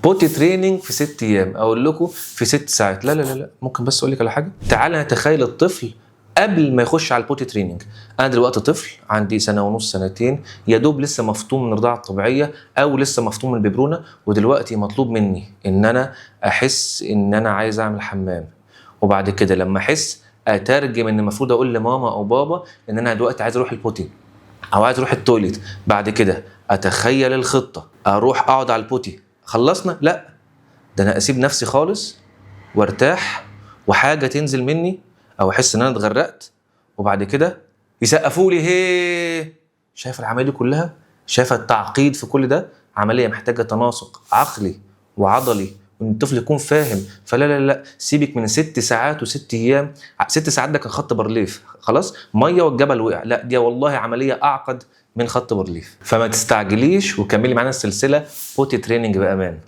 potty training في 6 ايام، اقول لكم في 6 ساعات. لا لا لا لا، ممكن بس اقول لك على حاجه؟ تعال نتخيل الطفل قبل ما يخش على ال potty training. انا دلوقتي طفل عندي سنة ونص، سنتين، يا دوب لسه مفطوم من الرضاعة الطبيعية او لسه مفطوم من الببرونه، ودلوقتي مطلوب مني ان انا احس ان انا عايز اعمل حمام، وبعد كده لما احس اترجم ان المفروض اقول لماما او بابا ان انا دلوقتي عايز اروح ال potty او عايز اروح ال toilet. بعد كده اتخيل الخطه، اروح اقعد على ال potty. خلصنا؟ لا، ده انا اسيب نفسي خالص وارتاح وحاجه تنزل مني او احس ان انا اتغرقت، وبعد كده يسقفوا لي. هي شايف العملية دي كلها؟ شايفه التعقيد في كل ده؟ عملية محتاجه تناسق عقلي وعضلي وان الطفل يكون فاهم. فلا لا لا، سيبك من 6 ساعات و6 ايام. 6 ساعات ده كان خط بارليف، خلاص مية والجبل وقع. لا، دي والله عملية اعقد من خط بارليف. فما تستعجليش وكملي معانا السلسلة potty training بامان.